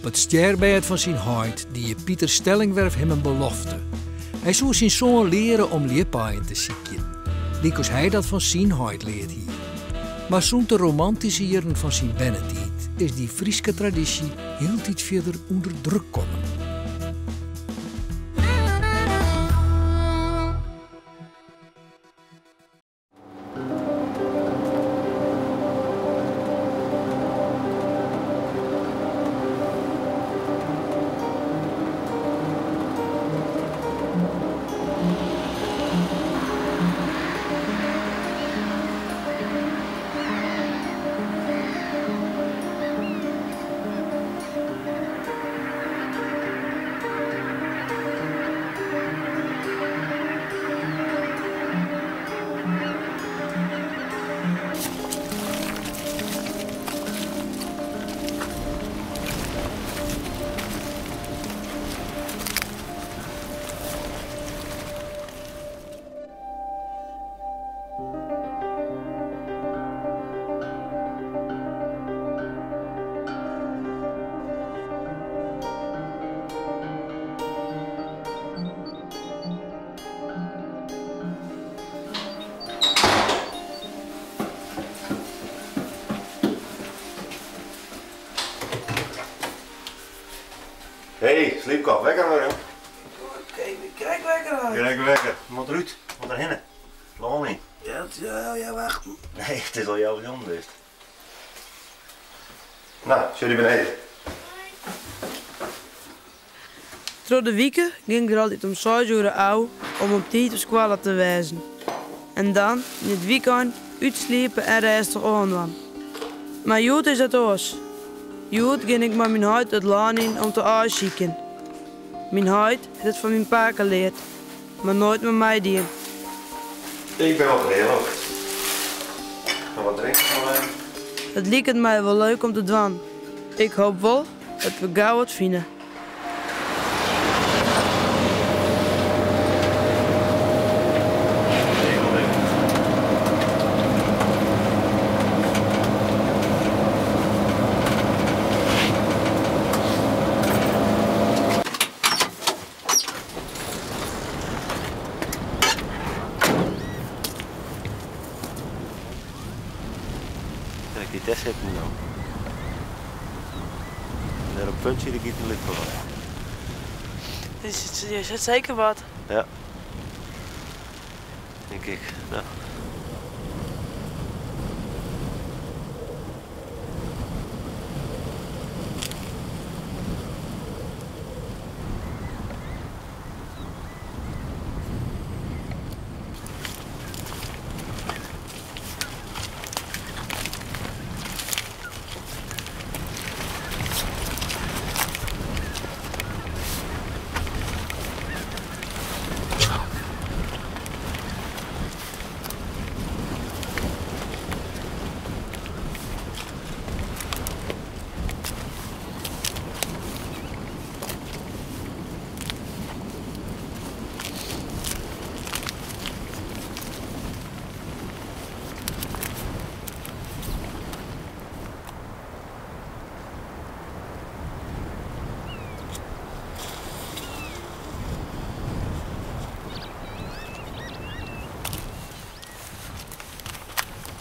Op it stjerbêd fan syn heit die Pieter Stellingwerf him in belofte. Hy soe syn soan leare om ljipaaien te sykjen, lykas hy dat fan syn heit leard hie. Mar sûnt de romantyske jierren fan syn bernetiid is dy Fryske tradysje hieltyd fierder ûnder druk kommen. Hey, sliepkop, wekker worden. Oké, krek wekker uit. Krek wekker. Moet eruit, moet erheen. Lân niet. Ja, ja, ja, wacht. Nee, het is al jouw jong geweest. Nou, jullie beneden. Troch de wike gyng ik der altyd om seis oere ôf om op tiid op skoalle te wêzen. En dan, yn it wykein, útsliepe en rêstich oan dwaan. Mar hjoed is dat oars. Hjoed gean ik mei myn heit it lân yn om te aaisykjen. Myn heit hat it fan myn pake leard, mar noait mei my dien. Ik bin wol klear ook. Noch wat drinken van mij? It liket my wol leuk om te dwaan. Ik hoop wol dat we gau wat fine. Kijk, die test zit nu al. En daar op puntje de giet een licht voor. Er zit zeker wat. Ja. Denk ik. Nou.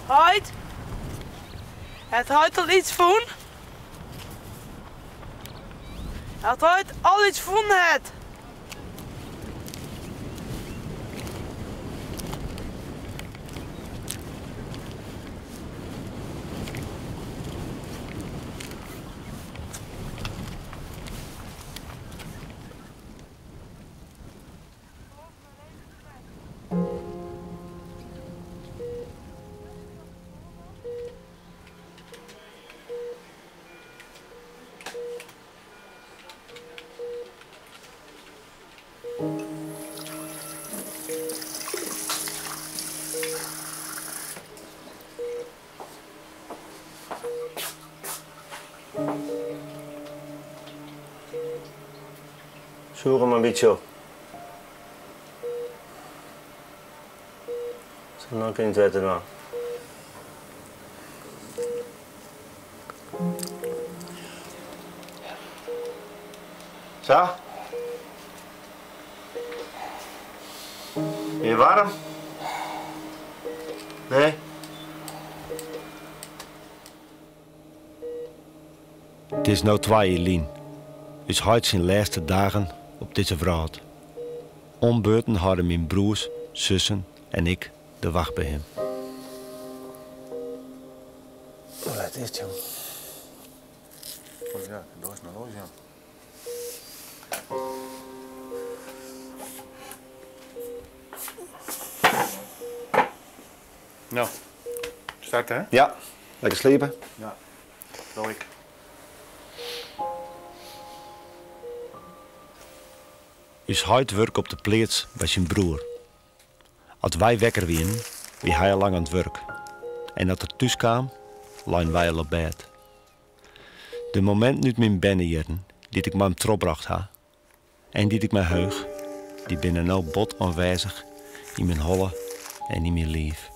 Heit? Het heit al iets fûn? Het heit al iets fûn het? Zoek hem een beetje op. Zo, dan kun je het wetter doen. Sa? Bin je warm? Nee? It is no twa jier lyn. Us heit syn lêste dagen op dizze wrâld. Om beurten hâlde myn broers, sussen en ik de wacht by him. Hoe let is it, jong? Oh ja, de doar is noch los, ja. No, start hè? Ja, lekker sliepe. Ja, doe ik. Us heit wurke op de pleats by syn broer. As wy wekker wienen, wie hy al lang oan it wurk. En as er thús kaam, leinen wy al op bêd. De mominten út myn bernejierren dy't ik mei him trochbrocht ha en dy't ik my heuch, dy binne no bot oanwêzich yn myn holle en yn myn liif.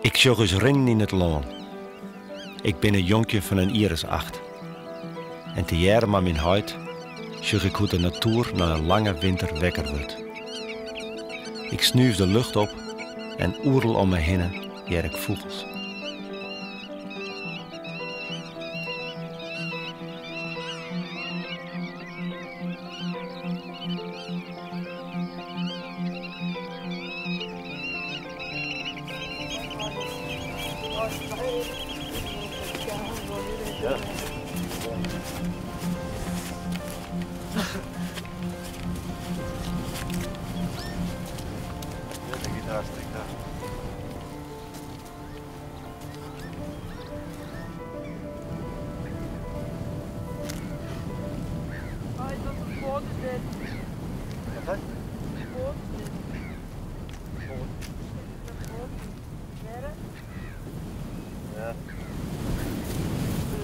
Ik sjoch ús rinnen yn it lân. Ik bin in jonkje fan in jier as acht. En tegearre mei myn heit sjoch ik hoe't de natoer nei in lange winter wekker wurdt. Ik snúf de lucht op en oeral om my hinne hear ik fûgels.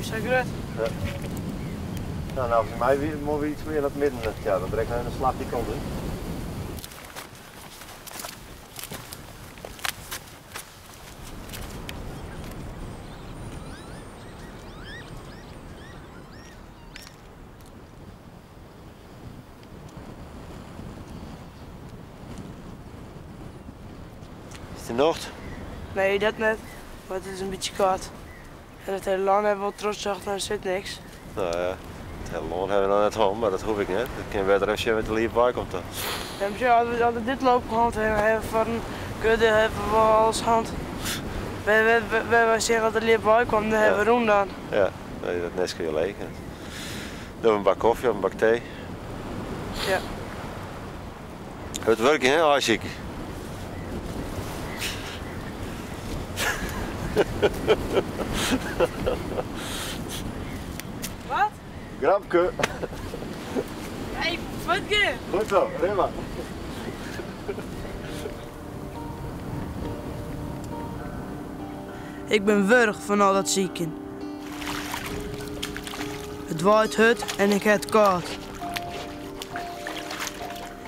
Sa grut. Ja. Nou, nou, foar my moat we iets mear nei it midden. Ja, dan brekt de slach dy kant út. Is it nocht? Nee, dat net. Mar it is in bytsje koud. En it hiele lân hawwe we wol trochsocht, mar der sit niks. No ja, it hiele lân hawwe we noch net hân, mar dat hoech ik net. Ik kin better even sjen wêr't de liep wei komt dan. Ja, mar sjoch, as we dit loopke hân hawwe, hawwe we foar in grut diel hawwe we wol alles hân. Wêr't wy seagen dat de liep wei komt, dêr hawwe we rûn dan. Ja, nee, dat nestke je leech. Doe in bak kofje of in bak tee. Ja. Hurd wurkje, hè, aaisykje. Wat? Grapke. Hey, fuortgean. Goed zo, rin mar. Ik bin wurch fan al dat sykjen. It waait hurd en ik ha it kâld.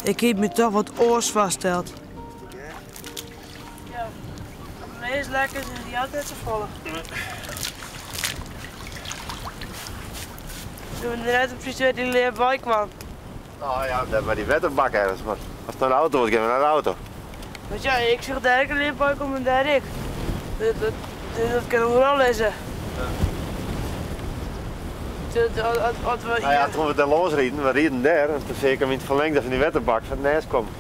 Ik hie my toch wat oars foarsteld. Ja, lees lekker en die had net safolle. Toen we net precies wêr't dy ljip wei kwam. Nou ja, dêr by dy wetterbak ergens, mar as it nei de auto is, gean we nei de auto. Want ja, ik sjoch dêr ek in ljip wei kommen en dêr ek. Dat, dat, dat kin oeral lizze. As we Nou ja, toen we dêr lâns rieden, we rieden dêr en toen seach ik him yn it ferlingde fan dy wetterbak foar it nêst kommen.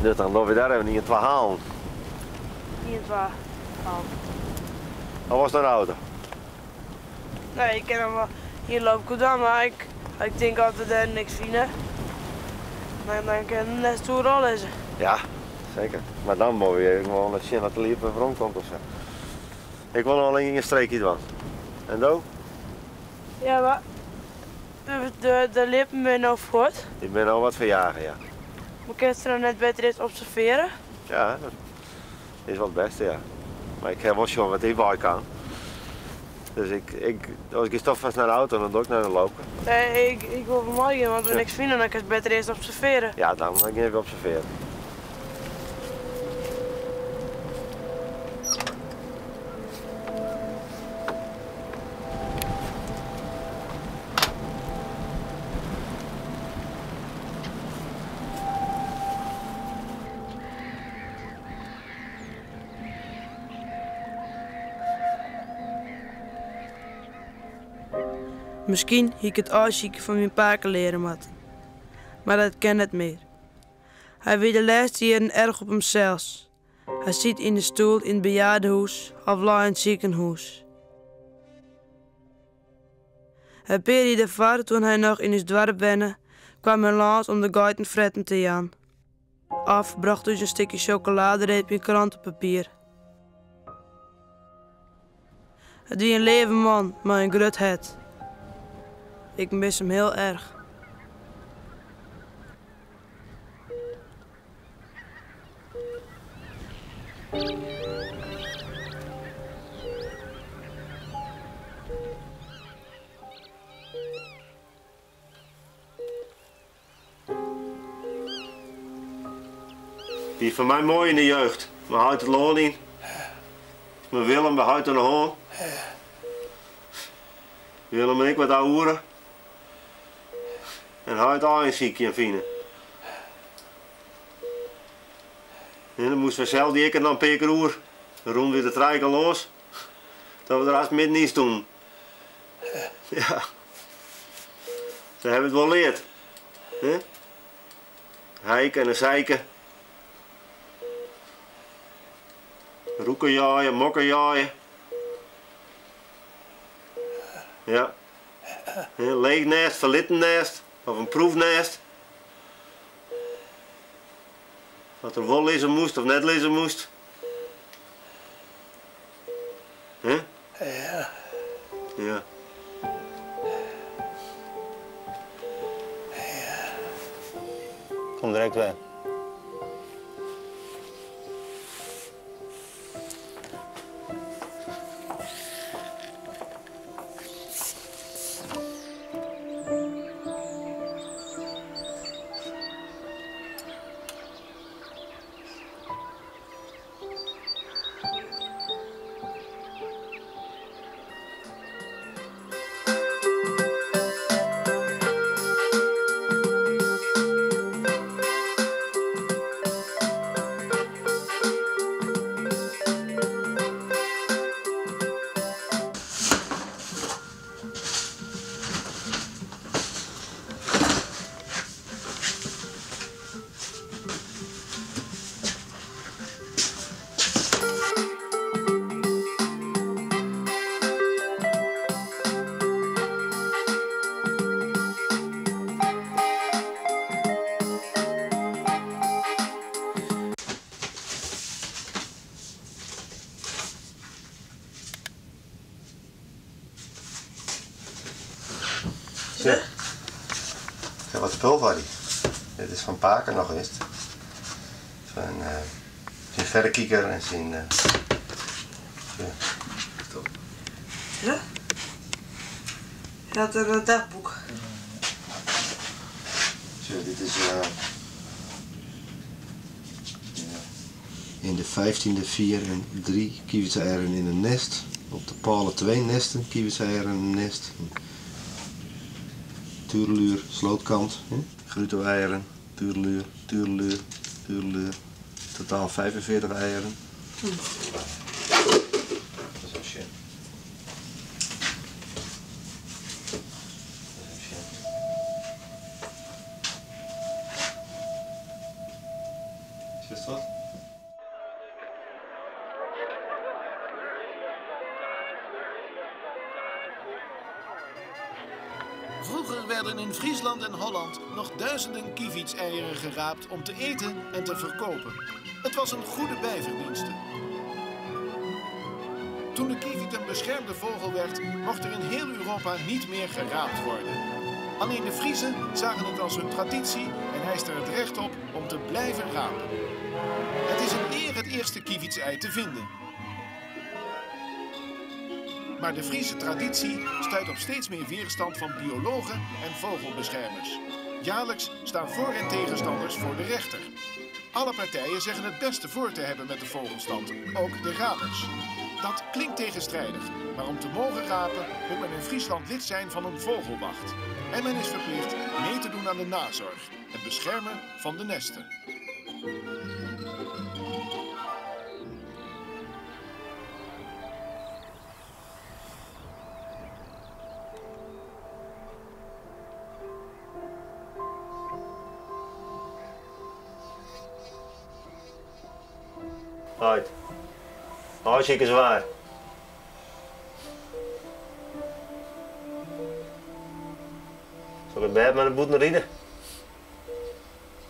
Dus dan dogge we dêr even ien, twa halen. Ien, twa halen. Of was het nei de auto? Nee, ik kin noch wol hjir loop ik dan, mar ik, ik tink as we dêr niks fine, dan, dan kin it nêst oeral lizze. Ja, seker. Mar dan moatte we even gewoan sjen oft de liep wer werom komt of sa. Ik wol noch allinne ien streekje dwaan. En do? Ja, mar de, de, de ljippen binne no fuort. Ik bin no wat ferjage, ja. Mar kinst se no net better earst observearje? Ja, dat Is wol it bêste, ja. Mar ik ha wol sjoen wat ik wei kaam. Dus ik, ik, as giest toch fêst nei de auto, dan doch ik nei de loper. Nee, ik, ik wol wol meigean, want as we niks fine, dan kinst better earst observearje. Ja, dan gean ik observearjen. Miskien hie ik it aaisykjen fan myn pake leare moatten, mar dat kin net mear. Hy wie de lêste jierren erch op himsels. Hy siet yn de stoel yn it bejaardehûs of lei yn it sikehûs. In pear jier dêrfoar, toen hy noch yn ús doarp wenne, kaam hy lâns om de geiten fretten te jaan. Of brocht ús in stikje sjokoladereep yn krantepapier. It wie in leave man mei in grut hert. Ik mis him hiel erch. Wie foar my moai yn de jeugd. Mei heit it lân yn. Mei Willem by heit oan de hân. Willem en ik wat ouwehoere. En heit aaien sykje en fine. En dan moasten we sels dy ikker noch in pear kear oer. Dan rûnen we der trije kear lâns. Dat we der hast middenyn stûnen. Ja. Sa hawwe we it wol leard. Hè? Hike en in sijke. Roeken jaaie, mokken jaaie. Ja. In leech nêst, ferlitten nêst of in proefnêst. Wat der wol lizze moast of net lizze moast. Hè? Ja. Ja. Kom direkt wer. Sjoch, ik ha wat spul foar dy. Dit is fan pake noch west. Fan syn ferrekiker en syn. Ja? Hy hat in dagboek. Sjoch, dit is. In de vijftiende vier en drie kievitseieren in een nest. Op de pôle twee nesten kievitseieren in een nest. Tureluur, slootkant. Grutte eieren, tureluur, tureluur, tureluur. Totaal 45 eieren. Dat is shit. Sjochst wat? Vroeger werden in Friesland en Holland nog duizenden kievitseieren geraapt om te eten en te verkopen. Het was een goede bijverdienste. Toen de kievit een beschermde vogel werd, mocht er in heel Europa niet meer geraapt worden. Alleen de Friezen zagen het als hun traditie en eisten er het recht op om te blijven rapen. Het is een eer het eerste kievitsei te vinden. Maar de Friese traditie stuit op steeds meer weerstand van biologen en vogelbeschermers. Jaarlijks staan voor- en tegenstanders voor de rechter. Alle partijen zeggen het beste voor te hebben met de vogelstand, ook de rapers. Dat klinkt tegenstrijdig, maar om te mogen rapen moet men in Friesland lid zijn van een vogelwacht. En men is verplicht mee te doen aan de nazorg, het beschermen van de nesten. Uit. Hartstikke zwaar. Zal ik het bed met de boet naar rijden?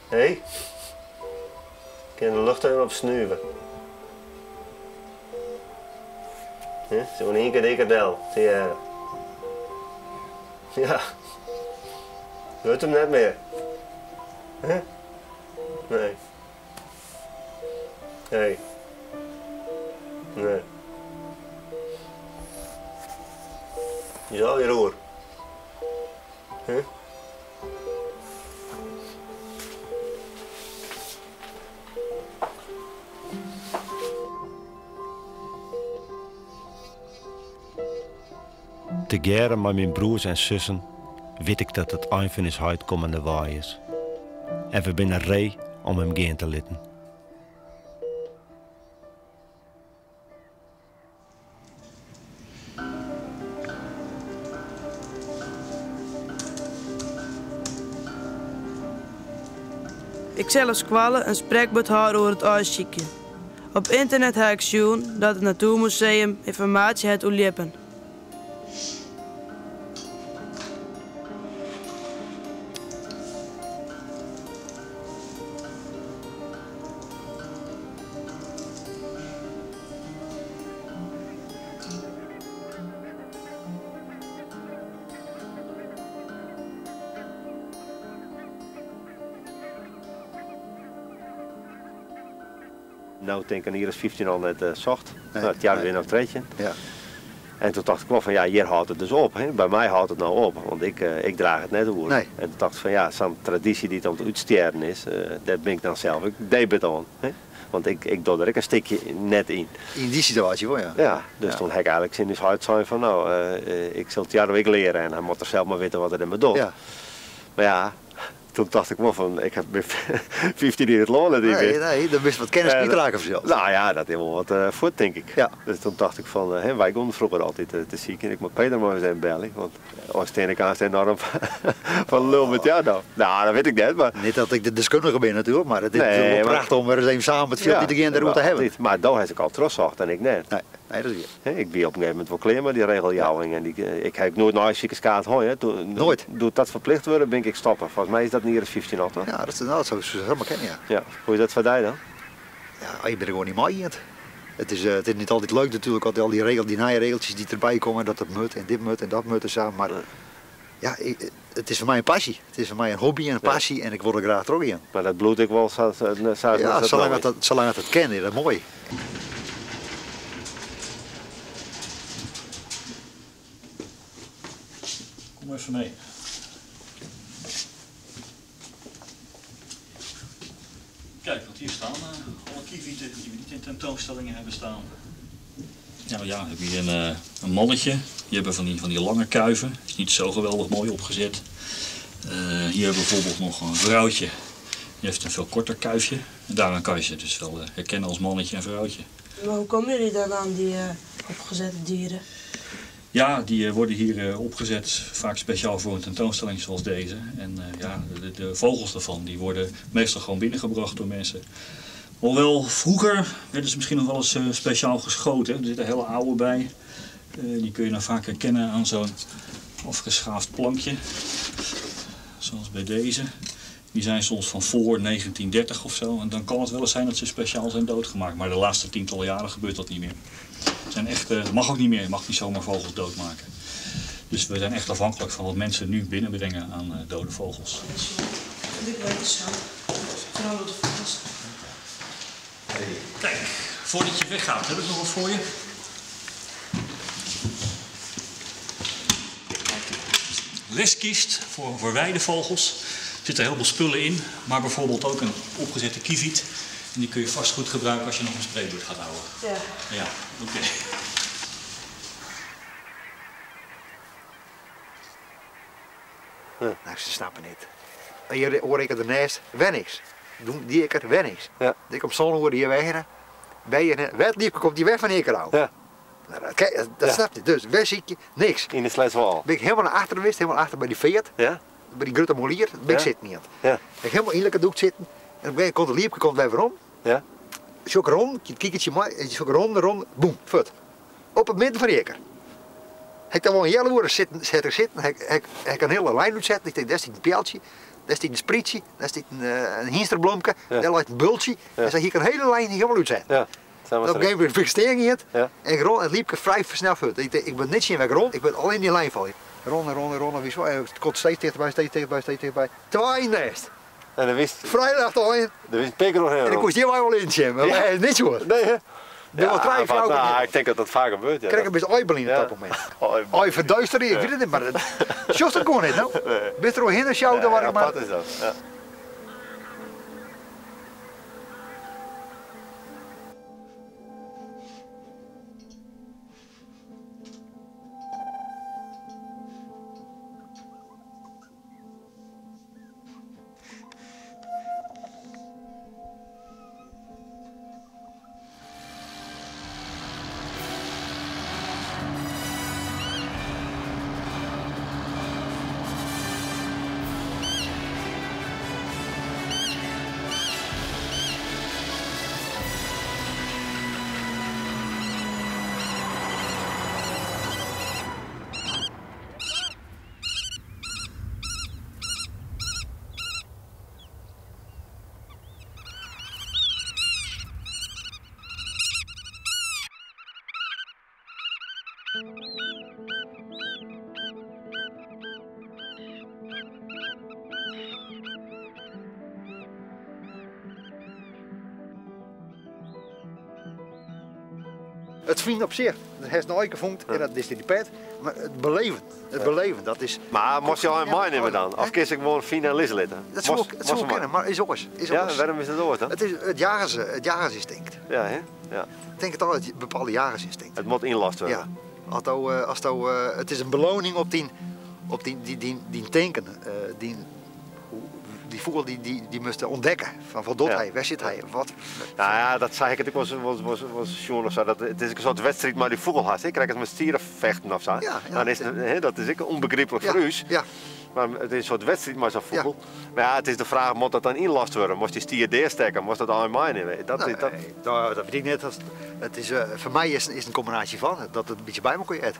Hé? Hey? Ik kan de lucht even op snuiven. Zo in één keer dikke del. Ja. Lukt hem net meer. Hè? Nee. Nee. Nee. Je is alweer roer. Huh? Tegearre mei myn broers en sussen wit ik dat it ein fan ús heit kommendewei is. En we binne ree om him gean te litten. Ik sil op skoalle in sprekbeurt hâlde oer it aaisykjen. Op ynternet ha ik sjoen dat it Natoermuseum ynformaasje hat oer ljippen. Nou tink in jier as 15 al net socht. No, it jaar wie noch 13. En toen tocht ik wol fan ja, hjir hâldt it dus op. Hè. By my hâldt it no op, want ik ik draach it net oer. En toen tocht ik fan ja, sa'n tradysje dy't oan it útstjerren is, dêr bin ik dan sels ek debet oan. Hè. Want ik ik doch der ek in stikje net yn. Yn dy situaasje wol, ja. Ja, dus toen ha ik eigenlik tsjin ús heit sein fan no, ik sil it jarre ek leare en hy moat der sels mar witte wat er dermei docht. Mar ja, Toen tocht ik wol fan, ik ha 15 jier it lân net yn Nee, nee, dan bist wat kennis kwytrakke fansels. Nou ja, dat is wol wat fuort tink ik. Dus toen tocht ik fan, hè, wy gongen froeger altyd te sykjen. Ik moat Peter mar ris even belje, want oars stean ik aanst enorm foar lul met jou no. Nou, dat wit ik net, mar... Net dat ik de deskundige bin natuerlik, mar it is natuerlik wol prachtich om wer ris even samen it fjild yn te gean dêroer te hawwen. Mar do hast ek al trochsocht en ik net. Nee. Nee, dat is wier. Ik wie op in gegeven momint wol klear mei dy regeljouwing en ik ha ek noait in aaisikerskaart hân. Hè. Noait? Doe't dat ferplicht wurde, bin ik ek stoppe. Folgens my is dat in jier as 15 al, toch? Ja, dat, nou, dat soe helemaal kennen, ja. Ja. Hoe is dat foar dy dan? Ja, ik bin der gewoan yn meigiend. It is, it is net altyd leuk natuerlik as al dy regels, dy nije regeltsjes dy't derby komme, dat dat moat en dit moat en dat moat en sa, mar ja, it is foar my in passy. It is foar my in hobby en in passy en ik wol der graach trochgean. Mar dat bliuwt ek wol sa sa Ja, salang dat, salang dat kin is dat moai. Kom even mee. Kijk, want hier staan alle kievieten die we niet in tentoonstellingen hebben staan. Nou ja, we hebben hier een mannetje. Die hebben van die lange kuiven. Is niet zo geweldig mooi opgezet. Hier hebben we bijvoorbeeld nog een vrouwtje. Die heeft een veel korter kuifje. En daaraan kan je ze dus wel herkennen als mannetje en vrouwtje. Maar hoe komen jullie dan aan die opgezette dieren? Ja, die worden hier opgezet, vaak speciaal voor een tentoonstelling zoals deze. En ja, de vogels daarvan die worden meestal gewoon binnengebracht door mensen. Hoewel vroeger werden ze misschien nog wel eens speciaal geschoten. Er zitten hele oude bij. Die kun je dan vaak herkennen aan zo'n afgeschaafd plankje. Zoals bij deze. Die zijn soms van voor 1930 of zo. En dan kan het wel eens zijn dat ze speciaal zijn doodgemaakt. Maar de laatste tientallen jaren gebeurt dat niet meer. Het zijn echt, het mag ook niet meer. Je mag niet zomaar vogels doodmaken. Dus we zijn echt afhankelijk van wat mensen nu binnenbrengen aan dode vogels. Ik weet het zo. Vooral de vogels. Kijk, voordat je weggaat, heb ik nog wat voor je. Leskist voor weidevogels. Er zitten heel veel spullen in, maar bijvoorbeeld ook een opgezette kieviet. En die kun je vast goed gebruiken als je nog een spreekbeurt gaat houden. Ja. Ja, oké. Ja. Nou, ze snappen het. En hier hoor ik ernaast, wen niks. Doen die ik er, wen niks. Ja. Ik kom zo'n hoor hier weg. Bij je, wet komt die weg van ik al. Ja. Nou, dat, kijk, dat Ja. snap je. Dus waar zie je niks. In de Sledswal. Ben ik helemaal naar achteren geweest, helemaal achter bij die veert, Ja? bij die grote molier, ben ik Ja. zitten niet. Ja. Ben ik helemaal in lekker doek zitten. En op een gegeven moment komt de liepje komt bij waarom. Ja. Zoek rond, het kiekertje maar, zoek rond, rond, boem, fut. Op het midden van de eker. Hij kan wel een hele uur zitten, zitten, zitten. Hij kan een hele lijn uitzetten. Ik denk, daar zit een pijltje, daar zit een sprietje, daar zit een hinsterbloemke, Ja. daar ligt een bultje. Ja. En zei, hier kan een hele lijn helemaal uitzetten. Ja. Zijn we Op een gegeven moment ben ik steken hier Ja. en rond, het liep vrij snel voort. Ik denk, ik ben niet zien weg rond, ik ben alleen die lijn vallen. Rond en rond en rond en wie zo. En het komt steeds dichterbij, steeds dichterbij, steeds dichterbij. Twee nest. En dan wist, Vrij lacht al in. dan wist Pik er nog heel En ik rond. moest hier wel in, Jim. Maar Ja. hij is niet zo. Nee, hè? Er was drie maar- vrouwen nou, in. ik denk dat dat vaak gebeurt. Ja. Krijg een beetje ooibelin op Ja. dat moment. Oei. Oei, verduisteren, ik weet het niet, maar dat zocht het gewoon niet, nou. Ben er al heen en sjouw, dan Ja, waar ik maar. apart is dat. Ja. Het vriend op zich, dat heeft nooit gevonden en dat is die pet. Maar het beleven, dat is... Maar moest je al een meenemen dan? Of kies ik gewoon fijn en litten? Dat zou ik, dat zou ik kennen, maar is oors. Is Ja, oors. waarom is dat oors dan? Het is het jagersinstinct. Ja, hè? Ja. Ik denk het altijd, het bepaalde jagersinstinct. Het moet inlast worden. Ja. Het is een beloning op die tanken, die vogel die moest ontdekken. Van wat doet Ja. hij, waar zit hij, wat. Nou ja, dat zei ik het ook was Sjoerd of zo. Dat, het is een soort wedstrijd maar die vogel had. Ik krijg het met stieren vechten of zo. Ja, ja. Dan is het, hè, dat is ook onbegrijpelijk Ja, voor u. ja. Maar het is een soort wedstrijd maar zo'n vogel. Maar ja, het is de vraag, moet dat dan inlast worden? Moest die stier deerstekken? Moest dat al in meenemen? Dat, Nee, dat... nou, dat weet ik net. Voor mij is het een combinatie van, dat het een beetje bij elkaar eet.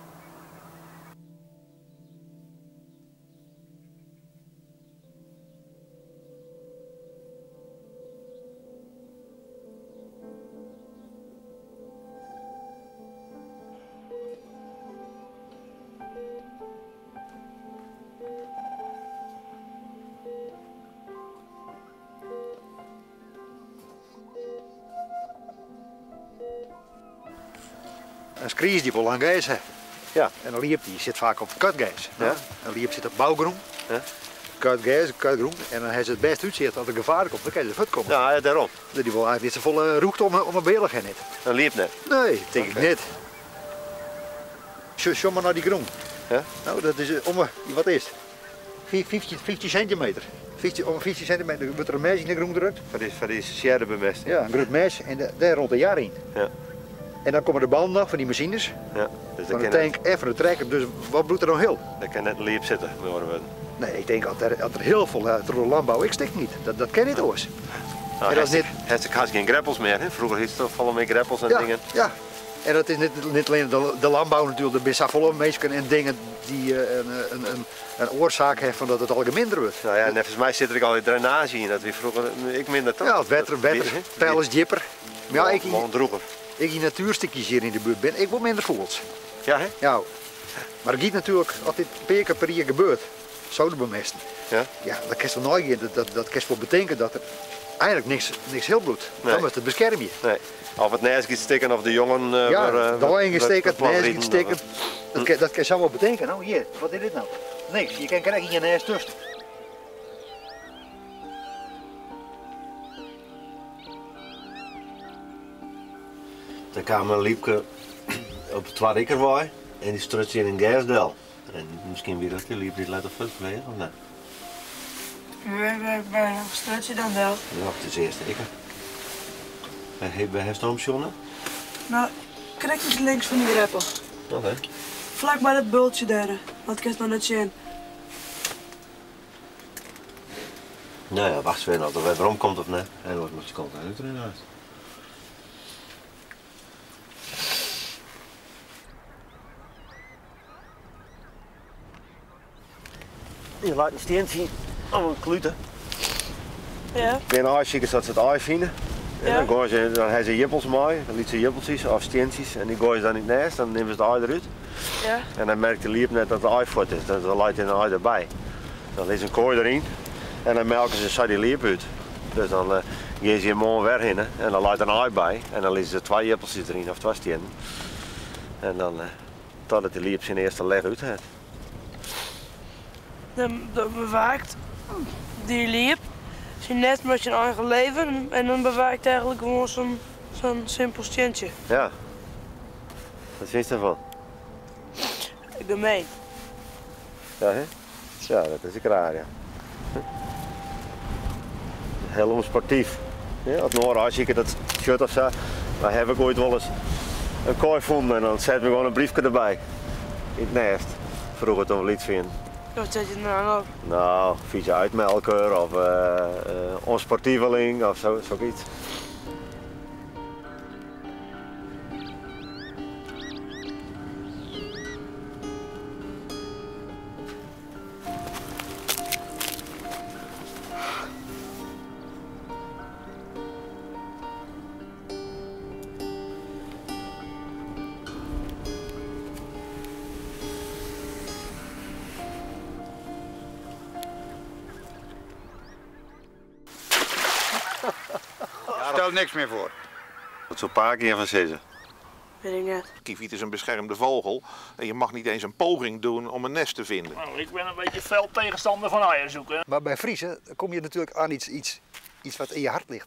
Een skries die wil lang gijs hebben. Ja. En een liep die zit vaak op kutgijs. Ja. Een liep zit op bouwgroen. Ja. Kutgijs, kutgroen. En dan heeft ze het best uitzicht als er gevaar komt, dan kan je er voet komen. Ja, ja, daarom. Die wil eigenlijk niet zo volle roegt om een beelig heen. Een liep net. Nee, denk ik Oké. niet. Zo maar naar die groen. Ja? Nou, dat is om, wat is het? 50 centimeter. Om 50 centimeter wordt er een mes in de groen gedrukt. Van die sjerre bemesting. Ja, een groot mes en daar rond een jaar in. Ja. En dan komen de banden nog van die machines, Ja, dus van de dat kan tank en van de trekker. Dus wat bloedt er nou heel? Dat kan net een liep zitten, met andere woorden. Nee, ik denk dat er heel veel uit de landbouw, ik stik niet. Dat ken ik oors. Nou, En dat is het is haast geen greppels meer. Hè? Vroeger is het toch volle met greppels en Ja, dingen. ja. En dat is niet alleen de landbouw natuurlijk, er zijn volle mensen en dingen die een oorzaak hebben van dat het algemeen minder wordt. Nou ja, en volgens mij zit er ook al die drainage in, dat we vroeger ik minder toch? Ja, het wetter, wetter, Hè? pijl is dieper. Maar ja, ik, Gewoon droeger. ik die natuurstukjes hier in de buurt ben, ik word minder voels. Ja, hè? Ja, Mar it giet natuerlik, as dit in pear kear per jier gebeurt, sodebemêsten, Ja. ja, dan kinst wol neigean, dat kinst wol betinke dat der eigenlik niks heel bliuwt. Nee. Dan moatst it beskermje. Nee. Of it nêst giet stikken of de jongen Ja, wurde de aaien gean stikken, it nêst giet stikken. Dat kin sa wol betinke. No hjir, wat is dit no? Niks, je kin krekt yn je nêst tusken. Der kaam in liepke op de Twadde Ikkerwei en dy struts yn in gersdel. En miskien wie dat dy liep dy't letter fuortfleach, of net? Wêr struts je dan del? Ja, op de earste ikker. Wêr hast no om sjoen? No, krekt iets links fan dy greppel. Oké. Flak by dat bultsje dêr, dat kinst noch net sjen. No ja, wacht even oft er wer werom komt of net. En oars moatst de kant útrinne hast. Je leit in stientsje of in klute. Ja. Binne aaisikers dat se it aai fine. En Ja. dan goaie se, dan ha se jippels mei, lytse jippeltsjes of stientsjes, en dy goaie se dan yn it nêst, dan nimme se it aai derút. Ja. En dan merkt de liep net dat it aai fuort is, dan leit in aai derby. Dan lizze in koai deryn en dan melke se sa dy liep út. Dus dan gean se hjir moarn wer hinne en dan leit in aai by en dan lizze se 2 jippeltsjes deryn of 2 stiennen. En dan totdat de liep syn earste leg út hat. Dan bewaakt die liep syn nêst mei syn eigen leven en dan bewaakt eigenlik gewoan so'n simpel stientsje. Ja. Wat fynst derfan? Gemeen. Ja, hè? Ja, dat is ek raar, ja. Heel onsportief. Ja, as in oare aaisiker dat sjocht of sa, dan ha ik oait wolris in koai fûn en dan set we gewoan in briefke derby. Yn it nêst. Froeger toen we lyts wienen. Wat zet je er nou op? Nou, vieze uitmelker of onsportieveling of zoiets. Stel niks meer voor. Wat zo'n paar keer van zitten. Weet ik net. Kieviet is een beschermde vogel en je mag niet eens een poging doen om een nest te vinden. Nou, ik ben een beetje fel tegenstander van eieren zoeken. Maar bij Friezen kom je natuurlijk aan iets wat in je hart ligt.